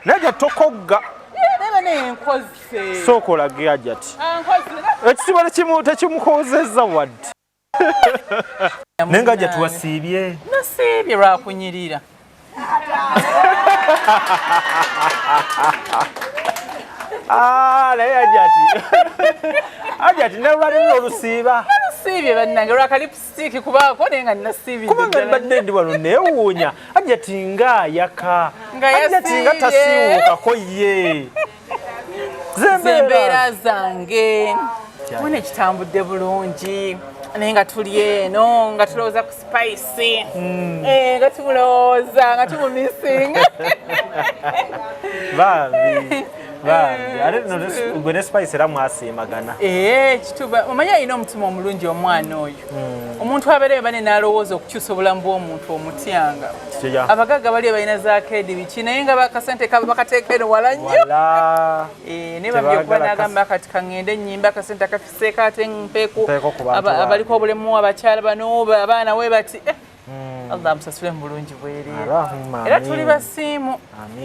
Naye tokogga. Sooka olage Hajati. Ekisibo tekimukozezza wadde. Naye nga Hajati wasiibye. Nasiibye lwakunyirira. Ah, naye Hajati. Hajati ne lwali olusiiba. Nasiibye bannange lwa kalipusitiiki kubaako naye nga nasiibye. Kubanga mbadde ndi wano neewuunya. Hajati nga ayaka. Hajati nga tasiiwuukako ye. Zembeera zange. Wona ekitambudde bulungi. Naye nga tuli eno nga tulowooza ku spice. Nga tumulowooza nga tumumisinga. Bambi. Bambi. Ate gwe ne Spice era mwasiimagana. Kituba omanyi alina omutima omulungi omwana oyo. Omuntu abeereyo bane n'alowooza okukyusa obulamu bw'omuntu omutyanga. Abagagga bali balina za keedi biki naye nga bakasente kabo bakateeka eno wala nnyo. Naye bambi okuba n'agamba kati kaŋŋende ennyimba akasente akafiseeko ate mpeeko abaliko obulemu abakyala bano abaana we bati. Allah amusasule mu bulungi bwereere. Era tuli basiimu.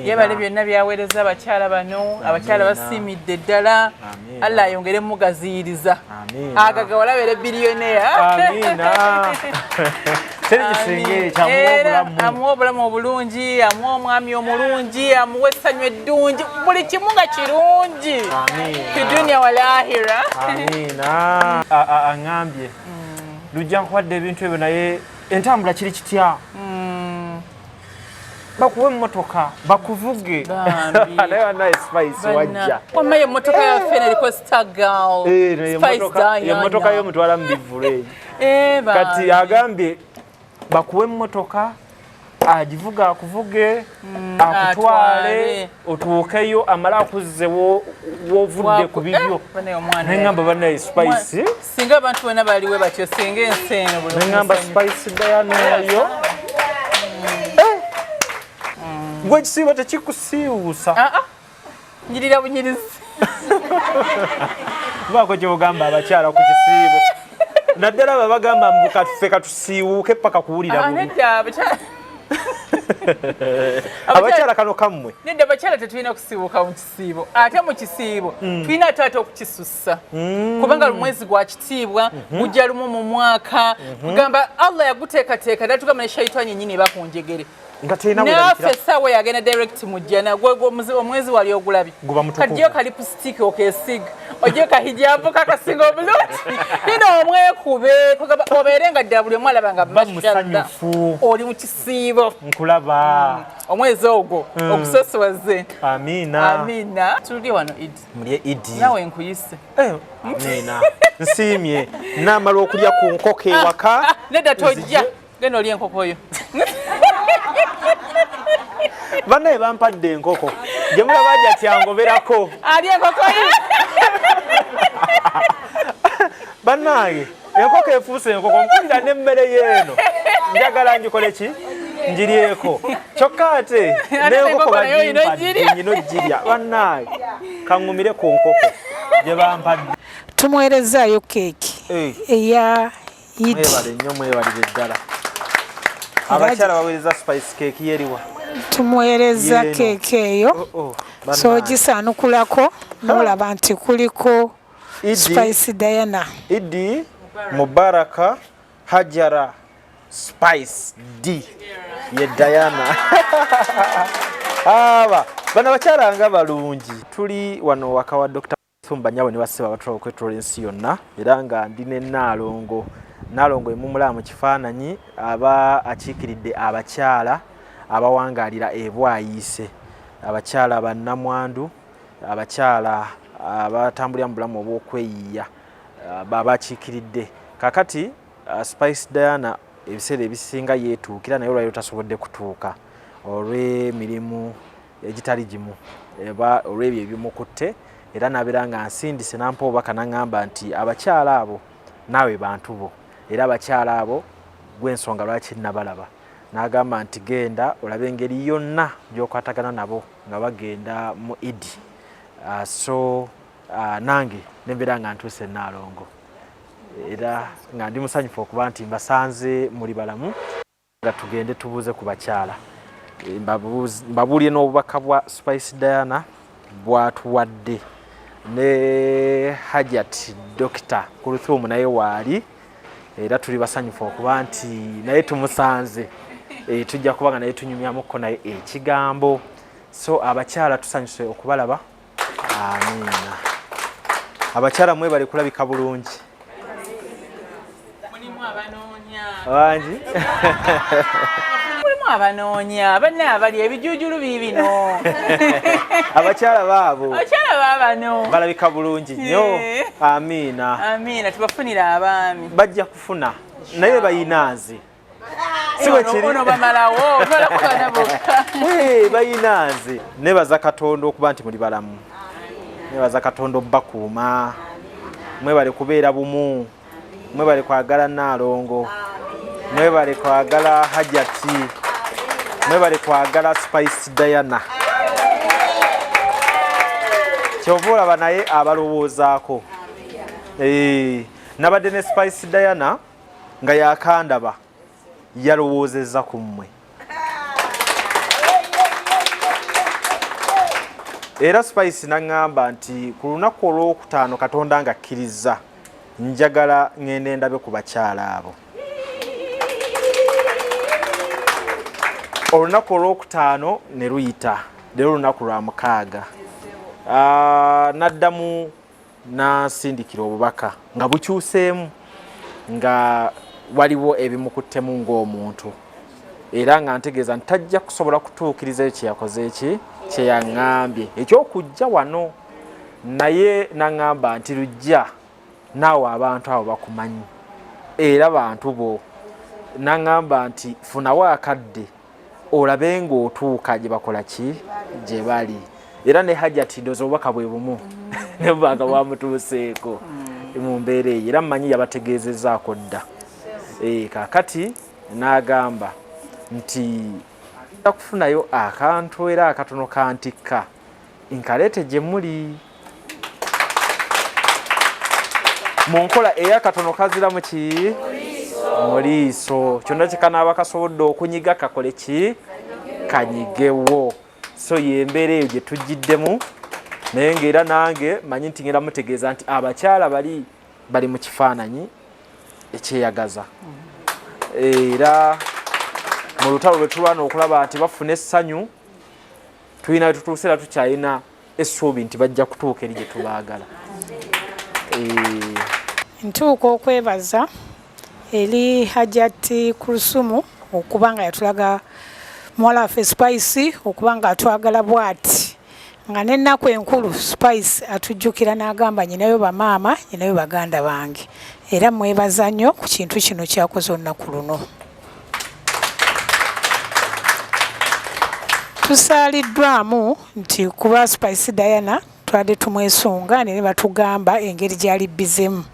Yeebale byonna by'aweereza abakyala bano. Abakyala basiimidde ddala. Allah ayongere mugaziyiriza. Agagawala abeere biliyonea. Amiina. Teri kisinga ekyo, amuwa obulamu. Amuwa obulamu obulungi, amuwa omwami omulungi, amuwa essanyu eddungi, buli kimu nga kirungi. Fi dunya wal ahira. Amiina. Aŋŋambye lujja nkuwadde ebintu ebyo naye entambula kiri kitya? Bakuwe emmotoka bakuvuge. Naye banaye Spice wajja. Wamma emmotoka yaffe eriko Star Girl. Spice Diana. Emmotoka yo mutwala mu bivvulu eyo. Kati agambye bakuwe emmotoka agivuga akuvuge akutwale otuukeyo amale akuzze wovudde ku bibyo. Nengamba banaye Spice. Singa abantu bonna baliwe batyo singa ensi eno buli Nengamba Spice Diana oyo. Gwe ekisiibo tekikusiiwuusa. Nyirira bunyirizi. Baako ky'ogamba abakyala ku kisiibo. Naddala abo bagamba mbu kaffe katusiiwuuke paka kuwulira bubi. Nedda, abakyala kano kammwe. Nedda, abakyala tetulina kusiiwuuka mu kisiibo. Ate mu kisiibo tulina ate ate okukisussa. Kubanga mwezi gwa kitiibwa, gujja lumu mu mwaka. Kugamba Allah yaguteekateeka, natugamba ne shayitaani yennyini eba ku njegere. Naffe essaawa yagenda direct mu jjana, omwezi wali ogulabye. Kati yo ka lipstick okeesiga, oggye ka hijabu kakasinga obulungi. Nino omwekube, kugamba obeere nga ddala buli omu alaba nga mashallah oli mu kisiibo. Nkulaba. Omwezi ogwo ogusosoze. Amiina. Amiina. Tulye wano Idi. Mulye Idi. Naawe nkuyise. Amiina. Nsiimye. Naamala okulya ku nkoko ewaka. Nedda tojja. Genda olye enkoko yo. Bannaye bampadde enkoko. Gye mulaba Hajati angoberako. Ali enkoko yo. Bannange, enkoko efuuse enkoko, mpulira n'emmere y'eno. Njagala ngikole ki? Ngiryeko. Kyokka ate n'enkoko bagimpadde nyina ogirya. Bannange, kaŋŋumire ku nkoko gye bampadde. Tumuweerezaayo keeki eya Idi. Mwebale nnyo, mwebalire ddala. Abakyala baweereza Spice cake yeriwa. Tumuweereza keeki eyo. So gisaanukulako n'olaba nti kuliko Spice Diana. Idi Mubaraka Hajara Spice D ye Diana. Aba bano abakyala nga balungi. Tuli wano waka wa Dr. Thumba nyawe ne bassebo abatula okwetoloola ensi yonna era nga ndi ne Nnaalongo. Nnaalongo emumulaba mu kifaananyi aba akiikiridde abakyala abawangaalira e Bwayiise, abakyala bannamwandu, abakyala abatambulira mu bulamu obw'okweyiiya b'aba akiikiridde. Kaakati Spice Diana ebiseera ebisinga yeetuukira naye olwaleero tasobodde kutuuka olw'emirimu egitali gimu eba olw'ebyo ebimukutte era n'abeera nga nsindise n'ampa obubaka n'aŋŋamba nti abakyala abo naawe bantu bo era abakyala abo gw'ensonga lwaki nnabalaba n'agamba nti genda olabe engeri yonna gy'okwatagana nabo nga bagenda mu Idi. So nange ne mbeera nga ntuuse Nnaalongo era nga ndi musanyufu okuba nti mbasanze muli balamu. Nga tugende tubuuze ku bakyala. Mbabuulire n'obubaka bwa Spice Diana bwatuwadde ne Hajat Dr. Kulthum naye waali, era tuli basanyufu okuba nti naye tumusanze. Tujja kuba nga naye tunyumyamuko naye ekigambo. So abakyala tusanyuse okubalaba. Amiina. Abakyala mwebale kulabika bulungi. Mulimu abanoonya. Bangi. Mulimu abanoonya. Banna abali ebijujulu biibino. Abakyala baabo. Abakyala baabano. Balabika bulungi nnyo. Amiina. Amiina, tubafunira abaami. Bajja kufuna. Naye bayina nze. Si bwe kiri? Ono bamalawo, balakwana bokka. Bayina nze. Nebaza Katonda okuba nti muli balamu. Nebaza Katonda obbakuuma. Mwebale kubeera bumu. Mwebale kwagala Nnaalongo. Mwebale kwagala Hajati. Mwebale kwagala Spice Diana. Kyova olaba naye abalowoozaako. Nabadde ne Spice Diana nga yakandaba yalowoozezza ku mmwe. Era Spice n'aŋŋamba nti ku lunaku olwokutaano Katonda ng'akkirizza njagala ŋŋende ndabe ku bakyala abo. Olunaku olwokutaano ne luyita, leero olunaku lwa mukaaga. N'addamu n'asindikira obubaka nga bukyuseemu, nga waliwo ebimukuttemu ng'omuntu, era nga ntegeeza nti tajja kusobola kutuukiriza ekyo kye yakoze eki kye yaŋŋambye eky'okujja wano, naye n'aŋŋamba nti lujja naawe abantu abo bakumanyi era bantu bo, n'aŋŋamba nti funawo akadde olabe ng'otuuka gye bakola ki gye bali. Era ne Hajati ndowooza obubaka bwe bumu ne buba nga bwamutuuseeko mu mbeera eyo, era mmanyi yabategeezezzaako dda. Kaakati n'agamba nti agenda kufunayo akantu era akatono kantikka nkaleete gye muli mu nkola ey'akatono kaziramu ki mu liiso, kyonna kye kanaaba kasobodde okunyiga kakole ki kanyigewo. So y'embeera eyo gye tujjiddemu, naye ng'era nange manyi nti ngenda mutegeeza nti abakyala bali mu kifaananyi ekyeyagaza, era mu lutalo lwe tulwana okulaba nti bafuna essanyu, tulina we tutuuse era tukyalina essuubi nti bajja kutuuka eri gye tubaagala. Ntuuka okwebaza eri Hajati Kulsumu okuba nga yatulaga muwala waffe Spice okuba nga atwagala bw'ati, nga n'ennaku enkulu Spice atujjukira n'agamba nyinayo bamaama, nyinayo baganda bange, era mwebaza nnyo ku kintu kino kyakoze olunaku luno. Tusaaliddwamu nti kuba Spice Diana twabadde tumwesunga naye batugamba engeri gy'ali bbizemu.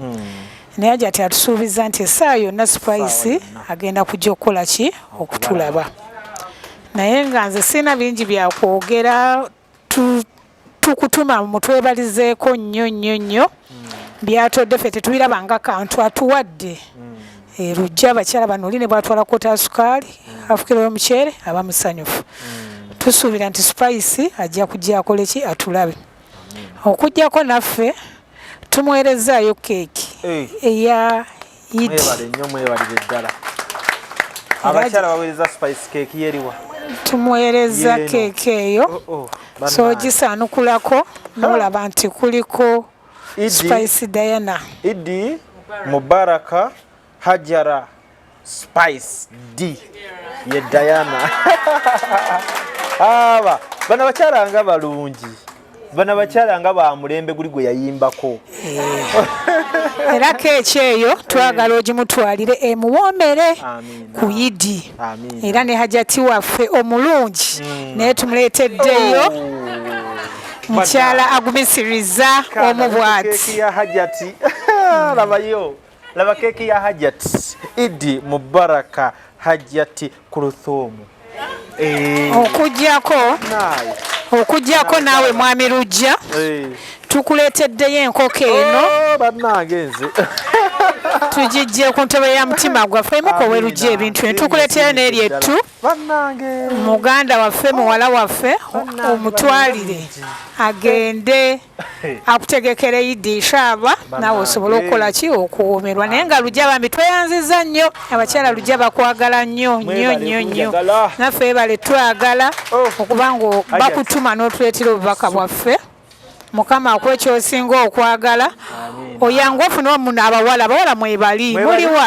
Naye Hajati atusuubiza nti essaawa yonna Spice agenda kujja okukola ki okutulaba. Naye nga nze sirina bingi bya kwogera, tukutuma mutwebalizeeko nnyo nnyo nnyo. Byatodde ffe tetubiraba nga kantu atuwadde. Lujja abakyala bano oli ne bw'atwala kota sukaali, half kilo y'omuceere aba musanyufu. Tusuubira nti Spice ajja kujja akole ki atulabe. Okuggyako naffe tumuweerezzaayo keeki eya Idi. Mwebale nnyo, mwebalire ddala. Abakyala baweereza Spice keeki yeriwa? Tumuweereza keeki eyo. So gisaanukulako n'olaba nti kuliko Spice Diana. Idi Mubaraka Hajara Spice D ye Diana. Aba bano bakyala nga balungi, bano bakyala nga ba mulembe guli gwe yayimbako. Era keeki eyo twagala ogimutwalire emuwoomere ku Idi. Era ne Hajati waffe omulungi naye tumuleeteddeyo mukyala agumisiriza omu bw'ati. Keeki ya Hajati. Labayo. Laba keeki ya Hajati Idi Mubaraka Hajati Kuluthumu. Okuggyako naawe Mwami Lujja, tukuleeteddeyo enkoko eno. Bannange nze. Tugijje ku ntebe ya mutima gwaffe emuko werujja ebintu tukuleetera n'eri ettu. Muganda waffe, muwala waffe, omutwalire agende akutegekere Idi inshallah, naawe osobole okukola ki okuwoomerwa. Naye nga Lujja bambi tweyanziza nnyo, abakyala Lujja bakwagala nnyo nnyo nnyo nnyo, naffe bale twagala okubanga bakutuma n'otuleetera obubaka bwaffe. Mukama akuwe ekyosinga okwagala, oyangu ofune omuno. Abawala mwebali muliwa?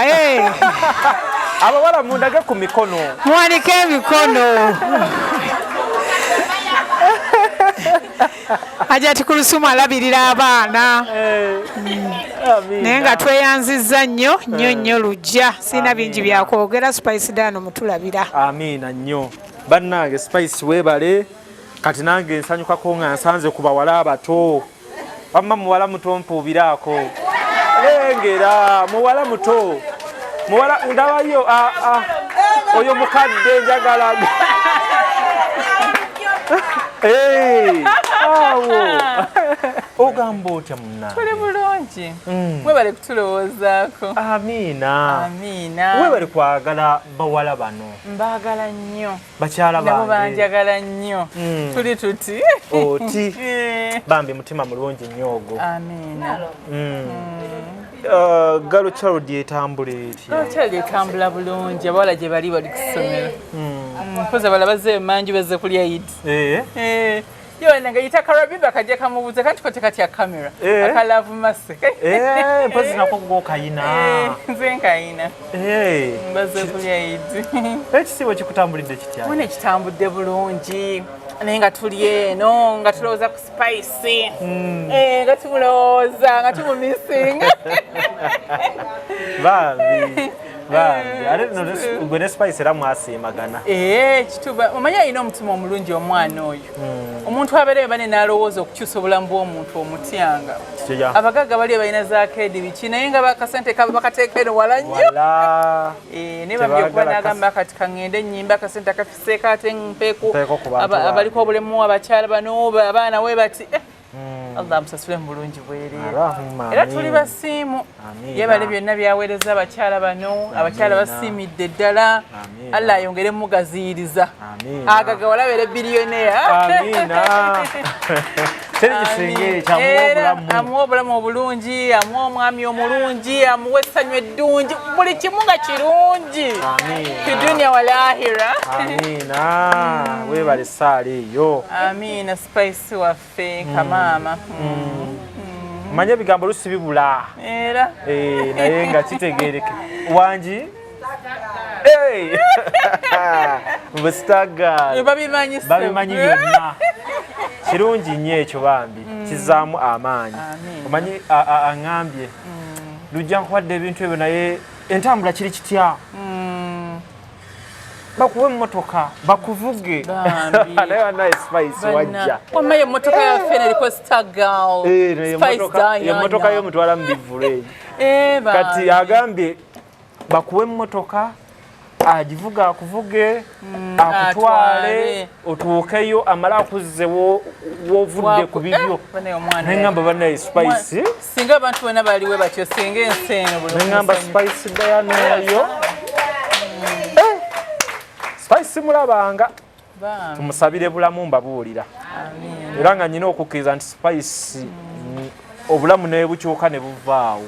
Abawala mundage ku mikono, muwanike emikono. Hajati Kulusumu alabirira abaana, naye nga tweyanzizza nnyo nnyo nnyo Lujja. Sirina bingi byakwogera. Spice Diana mutulabira. Amiina nnyo bannange. Spice weebale. Kati nange nsanyukako nga nsanze ku bawala abato. Wamma muwala muto mpuubiraako, lengera muwala muto, muwala ndabayo oyo mukadde njagala awo. Ogamba otya munna? Tuli bulungi, mwebale kutulowoozaako. Amiina. Amiina. Webale kwagala bawala bano. Mbaagala nnyo. Bakyala nabo banjagala nnyo. Tuli tuti. Oti bambi mutima mulungi nnyo ogwo. Amiina. Girl child etambula etya? Girl child etambula bulungi, abawala gye bali bali ku ssomero. Mpozi abala bazze emanju, bazze kulya Idi. Yona nga yita karabiba kajja kamubuuza kanti ko tekatya kamera akalavu mase. Mpozi nako gwokayina. Nze nkayina. Mbaze kulya Idi. Ekisibo kikutambulidde kitya? Mwana kitambudde bulungi, naye nga tuli eno nga tulowooza ku Spice, nga tumulowooza, nga tumumisinga. Bambi bambi, ate gwe ne Spice era mwasiimagana. Kituba omanyi alina omutima omulungi omwana oyo. Omuntu abeera bane n'alowooza okukyusa obulamu bw'omuntu omutyanga. Abagagga bali balina za kedi biki, naye nga bakasente bakateeka eno wala nnyo. Naye bambi okuba n'agamba kati kaŋŋende ennyimba akasente akafiseeko ate mpeeko abaliko obulemu, abakyala bano, abaana we bati. Allah amusasule mu bulungi bwereere, era tuli basiimu. Yebale byonna byaweereza abakyala bano, abakyala basiimidde ddala. Allah ayongere mugaziyiriza, agagawala abeere billionaire. Amuwa obulamu obulungi, amuwa omwami omulungi, amuwa essanyu eddungi, buli kimu nga kirungi fi dunia wal ahira. Amiina, webale saala eyo. Amiina, Spice waffe kamaama. Manye ebigambo lusi bibula. Era naye nga kitegeereke wangi busitaga. Babimanyi. Babimanyi byonna. Kirungi nnyo ekyo bambi, kizaamu amaanyi. Omanyi aŋŋambye, Lujja nkuwadde ebintu ebyo, naye entambula kiri kitya? Bakuwe emmotoka bakuvuge, naye banaye Spice wajja. Wamma emmotoka yaffe neriko Star Girl Spice Diana. Emmotoka y'omutwala mu bivvulu eyo. Kati agambye bakuwe emmotoka agivuga akuvuge, akutwale otuukeyo, amale akuzze wovudde ku bibyo. Neŋŋamba banaye Spice, Singa abantu bonna baliwe batyo, singa ensi eno buli neŋŋamba Spice Diana oyo, Spice mulabanga, tumusabire bulamu mbabuulira, era nga nyina okukkiriza nti Spice obulamu nebukyuka ne buvaawo,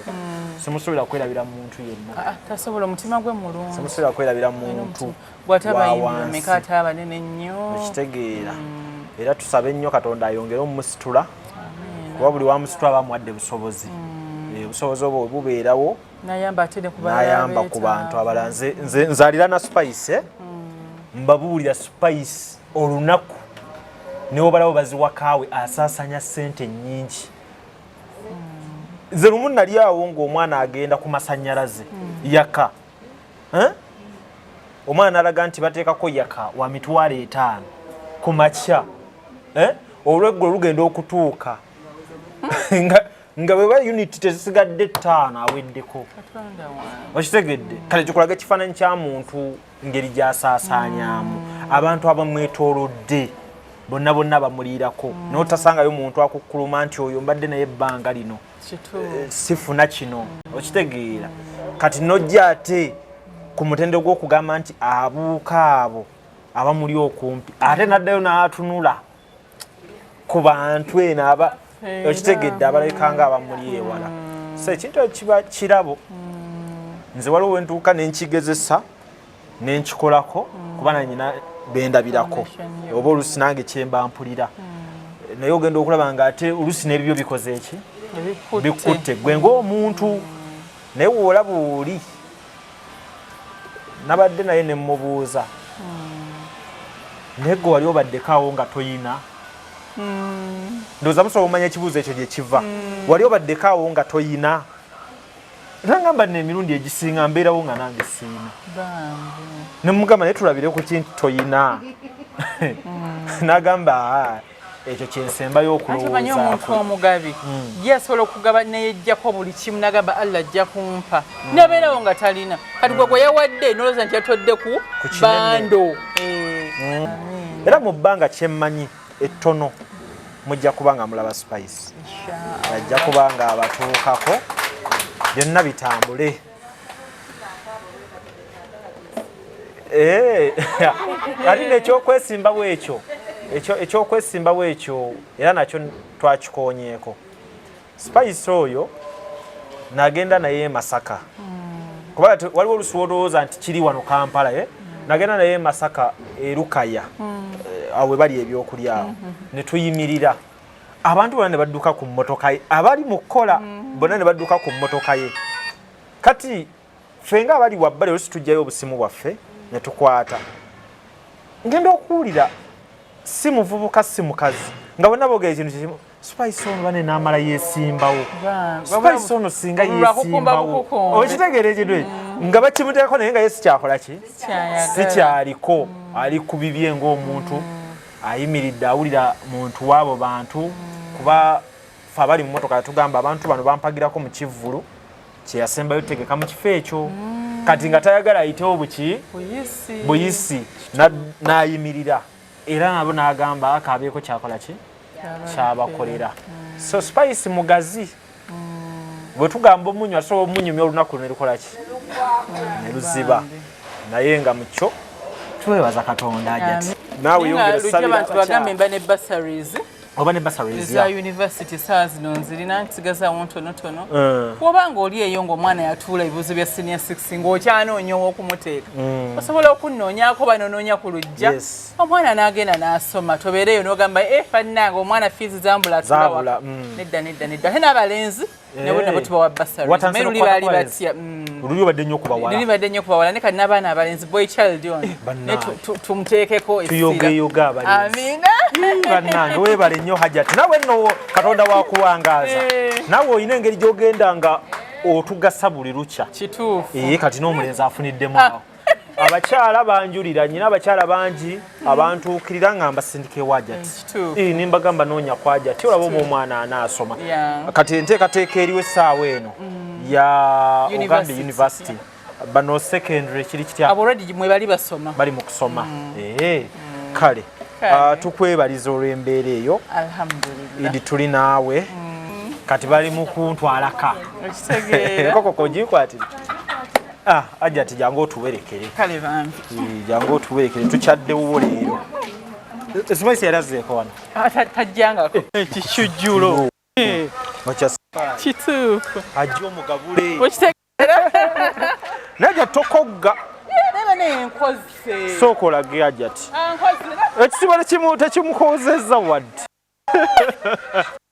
simusobola kwerabira muntu yenna. Tasobola, omutima gwe mulungi. Simusobola kwerabira muntu. Bwatabayimbi ate abanene nnyo. Ekitegeera, era tusabe nnyo Katonda ayongere omumusitula, kuba buli wamusitula aba amuwadde busobozi. Obusobozi obwo bubeerawo nayamba ku bantu abalala. Nze nzaalira na Spice, mbabuulira, Spice olunaku newobalabo baziwakaawe asaasanya ssente nnyingi. Nze lumu nali awo ng'omwana agenda ku masanyalaze yaka, omwana nalaga nti bateekako yaka wa 50,000 ku makya, olweggulo lugenda okutuuka nga bwe ba unit tezisigadde 5 aweddeko. Okitegedde? Kale kikulaga ekifaananyi kya muntu ngeri gyasaasaanyaamu abantu abamwetoolodde bonna bonna bamuliirako, n'otasangayo muntu akukkuluma nti oyo mbadde naye ebbanga lino sifuna kino. Okitegeera? Kati nojja ate ku mutendera gw'okugamba nti abuuka abo abamuli okumpi, ate naddayo n'atunula ku bantu eno aba, okitegedde, abalabika nga abamuli ewala. So ekintu ekyo kiba kirabo. Nze waliwo wentuuka nenkigezesa nenkikolako, kuba nanyina bendabirako oba olusi nange kyemba mpulira, naye ogenda okulaba nga ate olusi n'ebibyo bikoze eki, bikutte gwe ng'omuntu. Naye woolaba oli nabadde naye nemubuuza, naye gwe wali obaddeko awo nga toyina? Ndowooza musobola omanya ekibuuzo ekyo gye kiva. Wali obaddeko awo nga toyina? Nagamba nno emirundi egisinga mbeerawo nga nange siina. Nemugamba, naye tulabire ku ki nti toyina? Nagamba, "Ah, ekyo kyensembayo." Anti omanyi omuntu okulowoozaako omugabi ye asobola okugaba neyejjako buli kimu, nagamba Allah ajja kumpa, nabeerawo nga talina. Kati gwe gwe yawadde nolowooza nti yatodde ku Ku kinene. Bando. Eh. Era mu bbanga kyemmanyi ettono mujja kuba nga mulaba Spice, ajja kuba nga abatuukako, byonna bitambule. Eh, ate nekyokwesimbawo ekyo, ekyokwesimbawo ekyo era nakyo twakikonyeeko. Spice oyo nagenda naye e Masaka, kuba waliwo olusi olowooza nti kiri wano Kampala, eh? Nagenda naye e Masaka erukaya, awo we bali ebyokulya awo, ne tuyimirira, abantu bonna ne badduka ku mmotoka ye, abali mu kukola bonna ne badduka ku mmotoka ye. Kati ffe nga abali wabbali olusi tujjayo obusimu bwaffe ne tukwata. Ngenda okuwulira si muvubuka si mukazi nga bonna boogera ekintu kimu, Spice ono bane n'amala yeesimbawo, Spice ono singa yeesimbawo. Okitegeera ekintu ekyo nga bakimuteekako, naye nga ye sikyakola ki, sikyaliko, ali ku bibye ng'omuntu ayimiridde awulira muntu w'abo bantu. Kuba fe abali mu motoka yatugamba, abantu bano bampagirako mu kivvulu kyeyasembayo tegeka mu kifo ekyo. Kati nga tayagala ayitewo buki buyisi, n'ayimirira era nabo n'agamba akabeeko kyakola ki kyabakolera. So Spice mugazi, bwe tugamba omunywa tusobola omunyumya olunaku luno nelukola ki, ne luziba. Naye nga mukyo twebaza Katonda. Ajati naawe yongera lujja bantu bagambe mba ne bursaries oba ne bursaries eza university. Saa zino nzirina nsigazawo ntonotono. Bw'oba ng'oli eyo ng'omwana yatuula ebibuuzo bya senior 6 ng'okyanoonya ow'okumuteeka, osobola okunoonyaako banonoonya ku lujja, omwana n'agenda n'asoma. Tobeereeyo n'ogamba, e bannange, omwana fiizi zambula, atula Zaabula, waka. Nedda, nedda, nedda. Ate n'abalenzi nabo nabo tubawa bursaries. Watandise Naye luli n'okukwata baali ku balenzi? batya. Luli obadde nnyo kubawala. Luli badde nnyo kubawala, ne kati n'abaana abalenzi, boy child ono, Bannange. naye tumuteekeko essira. Tuyogeyoga abalenzi. Amiina. Bannange, weebale nnyo Hajati. Nawe nno Katonda wakuwangaaza. Naawe olina engeri gy'ogenda nga otugasa buli lukya. Kituufu. Ee, kati n'omulenzi afuniddemu awo. Abakyala banjulira nyina, abakyala bangi abantuukirira nga mbasindika ewa Hajati. Kituufu. Ee, nimbagamba noonya ku Hajati olaba oba omwana anaasoma. Kati enteekateeka eriwo essaawa eno ya ogambye University. University, bano secondary kiri kitya? Abo already mwe bali basoma. Bali mu kusoma. Ee, kale. Kale. Ah, tukwebaliza olw'embeera eyo. Alhamdulillah. Idi tuli naawe. Kati bali mu kuntwalaka. Okitegeera. Enkoko kogikwatire. Ah, Ajati, jangu otuwerekere. Kale bambi. Ee, jangu otuwerekere, tukyaddewo leero. Spice yali azzeeko wano? Ah, tajjangako ekikijjulo. Okya Kituufu. Ajja omugabule. Okitegeera. Naye ajja tokogga. Naye naye nkoze. Sooka olage Ajati. Ah, nkoze. Ekisibo tekimukozezza wadde.